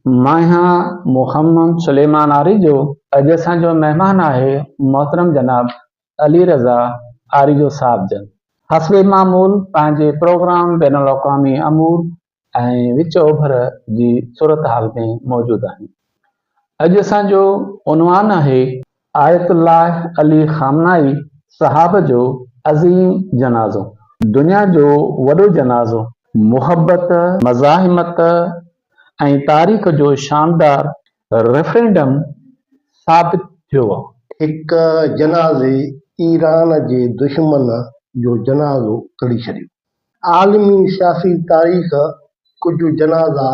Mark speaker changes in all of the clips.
Speaker 1: مان آهيان محمد سليمان آريجو. اڄ اسان جو مهمان آهي محترم جناب علي رضا آريجو صاحب جن. حسب معمول پنهنجي پروگرام بين الاقوامي امور ۽ وچ اوڀر جي صورتحال ۾ موجود آهيون. اڄ اسان جو عنوان آهي آيت الله علي خامنائي صاحب جو عظيم جنازو. دنيا جو وڏو جنازو. محبت، مزاحمت ۽ تاريخ جو شاندار ريفرنڊم ثابت ٿيو.
Speaker 2: هڪ جنازي ايران جي دشمن جو جنازو ڪڍي ڇڏيو. عالمي سياسي تاريخ ڪجهه جنازا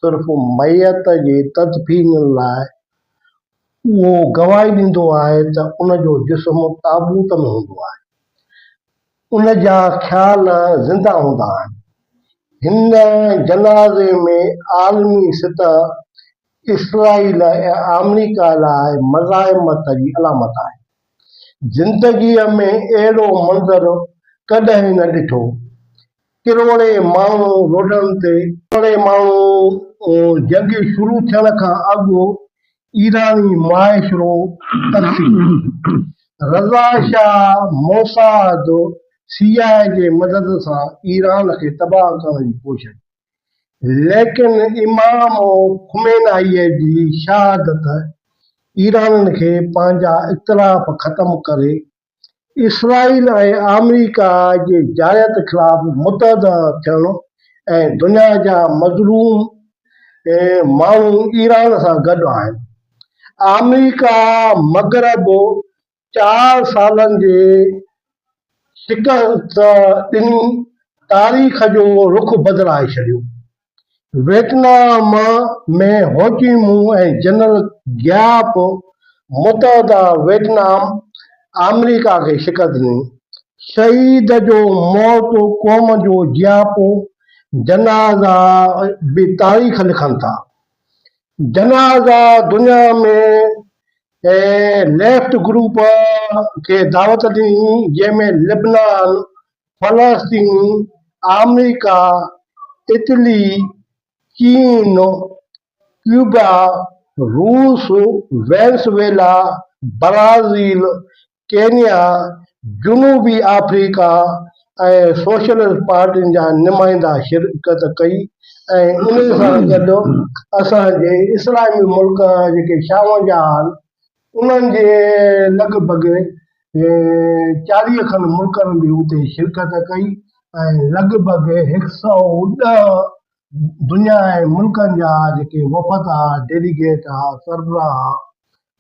Speaker 2: صرف ميت جي تدفين لاء اهو گواهي ڏيندو آهي ته ان جو جسم تابوت ۾ هوندو آهي. ان جا خيال زنده هوندا آهن. هن جنازي ۾ عالمي سطح اسرائيل ۽ آمريڪا لاء مزاحمت جي علامت آهي. زندگيء ۾ اهڙو منظر ڪڏهن نه ڏٺو. ڪروڙين ماڻهو روڊن تي. ڪروڙين ماڻهو جنگ شروع ٿيڻ کان اڳ ايراني معاشرو تقسيم. رضا شاهه موساد سي آء اي جي مدد سان ايران کي تباهه ڪرڻ جي ڪوشش. ليڪن امام خمينائيء جي شهادت ايرانين کي پنهنجا اختلاف ختم ڪري اسرائيل ۽ آمريڪا جي جارحيت خلاف متحد ٿيڻ ۽ دنيا جا مظلوم ماڻهو ايران سان گڏ آهن. آمريڪا مغرب چار سالن جي شڪست ڏني تاريخ جو رخ بدلائي ڇڏيو. Vietnam ۾ Ho Chi Minh ۽ general Giap متحده ويٽنام آمريڪا کي شڪست ڏني. شهيد جو موت قوم جو جياپو، جنازا به تاريخ لکن ٿا. جنازا دنيا ۾ ليفٽ گروپ کي دعوت ڏني جنهن ۾ لبنان، فلسطين، آمريڪا، اٽلي، چين، ڪيوبا، روس، وينزويلا، برازيل، ڪينيا، جنوبي آفريڪا ۽ سوشلسٽ پارٽين جا نمائندا شرڪت ڪئي ۽ انهي سان گڏ اسان جي اسلامي ملڪ جيڪي شام جا آهن انهن جي لڳ ڀڳ 40 کن ملڪن به اتي شرڪت ڪئي ۽ لڳ ڀڳ 110 دنيا ۽ ملڪن جا جيڪي وفد ها، ڊيليگيٽ ها، سربراهه ها،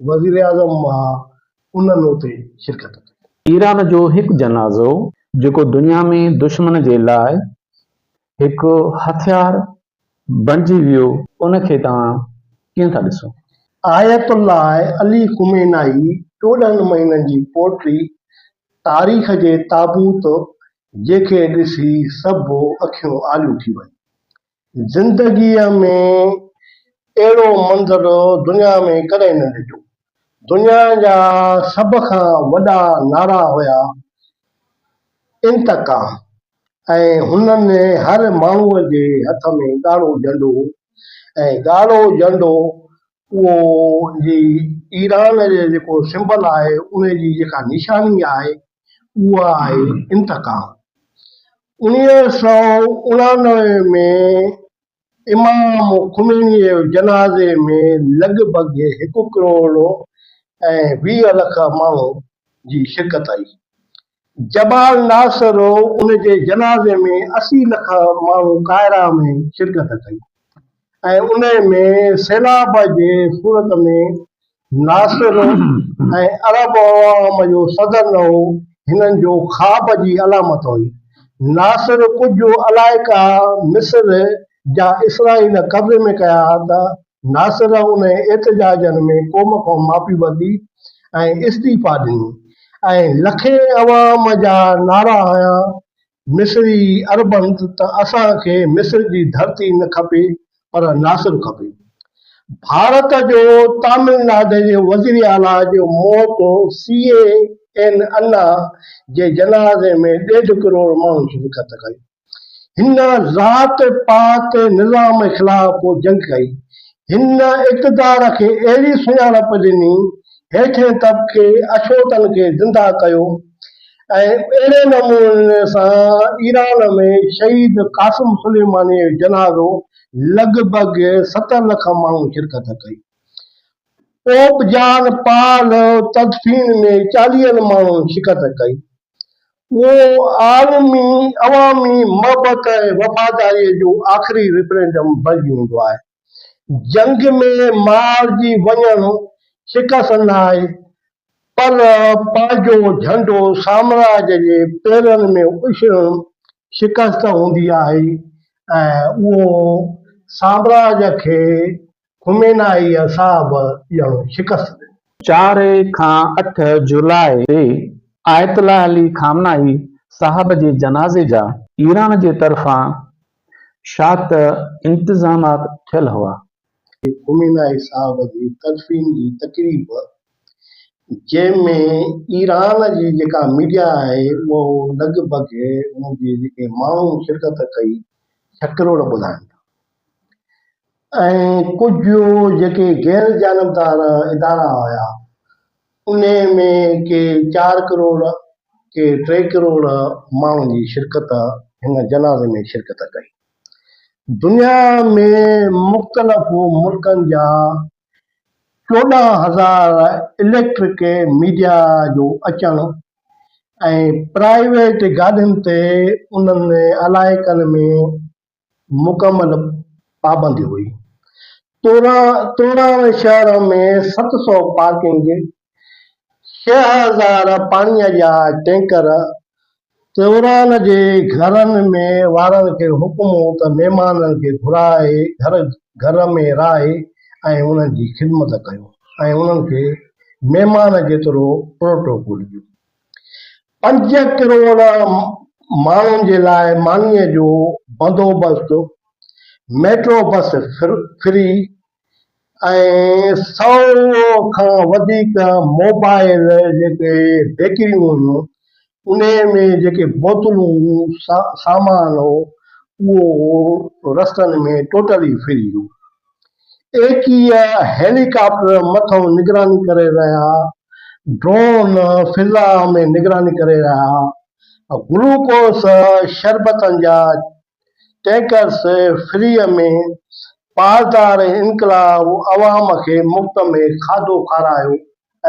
Speaker 2: وزيراعظم ها، انهن اتي شرڪت ڪئي.
Speaker 1: ايران جو هڪ جنازو جيڪو دنيا ۾ دشمن جي لاء هڪ هٿيار بڻجي ويو ان کي توهان ڪيئن ٿا ڏسو؟
Speaker 2: آيت الله علي خمينائي 14 مهينن جي پوٽي تاريخ جي تابوت جنهن کي ڏسي سڀ اکيون آليون ٿي ويون. زندگيء ۾ اهڙو منظر دنيا ۾ ڪڏهن نه ڏٺو. دنيا جا سڀ کان وڏا نعرا هيا انتقام ۽ هنن هر ماڻهوء جي هٿ ۾ ڳاڙهو جهنڊو هو ۽ ڳاڙهو جهنڊو اهو جي ايران جي جيڪو سمبل آهي ان جي جيڪا نشاني آهي اها آهي انتقام. 1989 ۾ امام خميني جي جنازي ۾ لڳ ڀڳ هڪ ڪروڙ ۽ 20 لک ماڻهو جي شرڪت هئي. جمال ناصر ان جي جنازي ۾ 80 لک ماڻهو قاهره ۾ شرڪت ڪئي ۽ ان ۾ سيلاب جي صورت ۾ ناصر ۽ عرب عوام جو صدر نه هو هنن جو خواب جي علامت هئي. ناصر ڪجهه علائقا مصر جا اسرائيل قبضي ۾ ڪيا ته ناصر انهن احتجاجن ۾ قوم کان معافي ورتي ۽ استعيفا ڏني ۽ لکين عوام جا نعرا هنيا، مصري عربن ته اسان کي مصر جي ڌرتي نه کپي پر ناصر کپي. ڀارت جو تامل ناڊ جي وزيراعليٰ جو موت سي اي اين انا جي جنازي ۾ ڏيڍ ڪروڙ ماڻهن شرڪت ڪئي. هن ذات پات نظام خلاف جنگ ڪئي. هن اقتدار کي اهڙي سڃاڻپ ڏني، هيٺئين طبقي اڇوتن کي زنده ڪيو ۽ اهڙي نموني سان ايران ۾ شهيد قاسم سليماني جو جنازو لڳ ڀڳ 70 لک ماڻهن شرڪت ڪئي. پوپ جان پال تدفين ۾ چاليهن ماڻهن شرڪت ڪئي. اهو عالمي عوامي محبت ۽ وفاداريء جو آخري ريفرنڊم بڻجي ويندو آهي. جنگ ۾ مارجي وڃڻ شڪست ناهي پر پنهنجو جهنڊو سامراج جي پيرن ۾ اڇلڻ شڪست هوندي آهي ۽ اهو سامراج کي خمينائيء صاحب ڄڻ شڪست ڏني.
Speaker 1: 4 کان 8 جولاء تي آيت الله علي خامنائي صاحب جي جنازي جا ايران جي طرفان ڇا ته انتظامات ٿيل هئا.
Speaker 2: خمينائي صاحب جي تدفين جي تقريب جنهن ۾ ايران جي جيڪا ميڊيا آهي اهو لڳ ڀڳ ان جي جيڪي ماڻهن شرڪت ڪئي ڇهه ڪروڙ ٻڌائين ٿا. ۽ ڪجهه جيڪي غير جانبدار ادارا هيا انهي ۾ ڪي چار ڪروڙ ڪي ٽي ڪروڙ ماڻهن جي شرڪت هن جنازي ۾ شرڪت ڪئي. دنيا ۾ مختلف ملڪن جا 14,000 اليڪٽرڪ ميڊيا جو اچڻ ۽ پرائيويٽ گاڏين تي انهن علائقن ۾ مڪمل پابندي هئي. توران شهر ۾ 700 پارڪنگ، 6000 پاڻيء جا ٽينڪر، توران جي گهرن ۾ وارن کي حڪم هو ته مهمانن کي گهرائي گهر ۾ رهائي ۽ انهن جي خدمت ڪيو ۽ انهن کي مهمان جيترو پروٽوڪول ڏيو. پنج ڪروڙ ماڻهن جي لاء مانيء جو بندوبست، ميٽرو بس فري ۽ سئو کان وڌيڪ موبائل جيڪي بيڪريون هيون انهي ۾ جيڪي بوتلون سامان هو اهو رستن ۾ ٽوٽلي فري هو. 21 هيلي ڪاپٽر مٿئون نگراني ڪري رهيا، ڊرون فضا ۾ نگراني ڪري رهيا، گلوڪوز شربتن جا ٽينڪرز فري ۾، پاسدار انقلاب عوام کي مفت ۾ کاڌو کارايو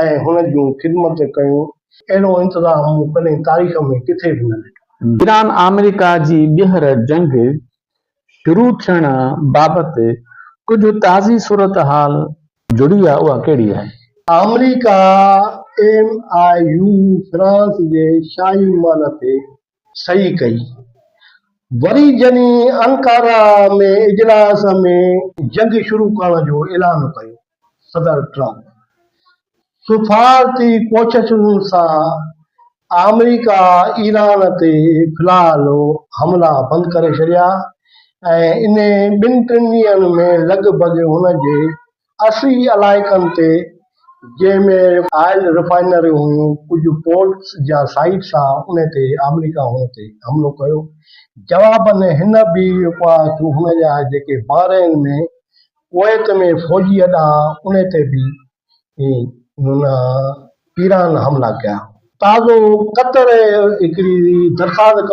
Speaker 2: ۽ هن جون خدمت ڪيون، اهڙو انتظام مون ڪڏهن تاريخ ۾ ڪٿي به نه ڏٺو.
Speaker 1: ايران آمريڪا جي ٻيهر جنگ شروع ٿيڻ بابت ڪجهه تازي صورتحال جڙي آهي اها ڪهڙي آهي؟
Speaker 2: آمريڪا ايم I U France جي شاهي محل تي صحيح ڪئي. وري جني انقره ۾ اجلاس ۾ جنگ شروع ڪرڻ جو اعلان ڪيو. صدر ٽرمپ سفارتي ڪوششن سان آمريڪا ايران تي في الحال حملا بند ڪري ڇڏيا ۽ انهي ٻن ٽن ڏينهن ۾ لڳ ڀڳ هن جي 80 علائقن تي جنهن ۾ آئل ريفائنريون هيون ڪجهه پورٽس جا سائيٽس ها انهي تي آمريڪا هن تي حملو ڪيو جوابن هن به جيڪو آهي سو هن جا جيڪي بحرين ۾ ڪويت ۾ فوجي اڏا انهي تي به هن ايران حملا ڪيا. تازو قطر هڪڙي درخواست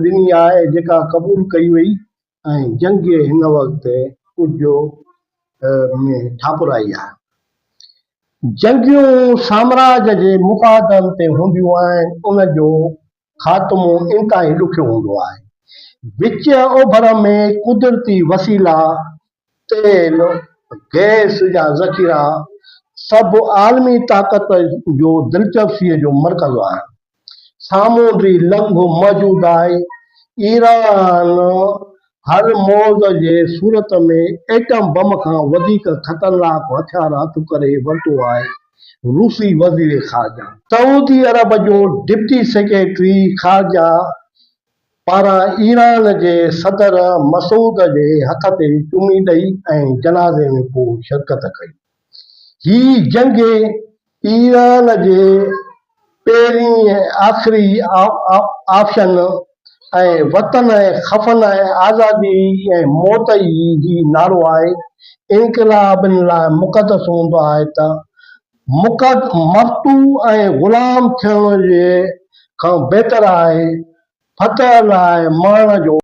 Speaker 2: ڏني آهي جيڪا قبول ڪئي وئي ۽ جنگ هن وقت ڪجهه ۾ ٺاپرائي آهي. جنگيون سامراج جي مفادن تي هونديون آهن ان جو خاتمو انتهائي ڏکيو هوندو آهي. وچ اوڀر ۾ قدرتي وسيلا، تيل، گئس جا ذخيرا سڀ عالمي طاقت جو دلچسپيء جو مرڪز آهن. سامونڊي لنگهه موجود آهي. ايران هر موز جي صورت ۾ ايٽم بم کان وڌيڪ خطرناڪ هٿيار هٿ ڪري ورتو آهي، روسي وزير خارجه. سعودي عرب جو ڊپٽي سيڪريٽري خارجه پاران ايران جي صدر مسعود جي هٿ تي چمي ڏئي ۽ جنازي ۾ پوء شرڪت ڪئي. هي جنگ ايران جي پهرين ۽ آخري آپشن ۽ وطن ۽ خفن ۽ آزادي ۽ موت ئي هي نعرو آهي. انقلابين لاء مقدس هوندو آهي ته مفتوح ۽ غلام ٿيڻ جي کان بهتر آهي فتح لاء مرڻ جو.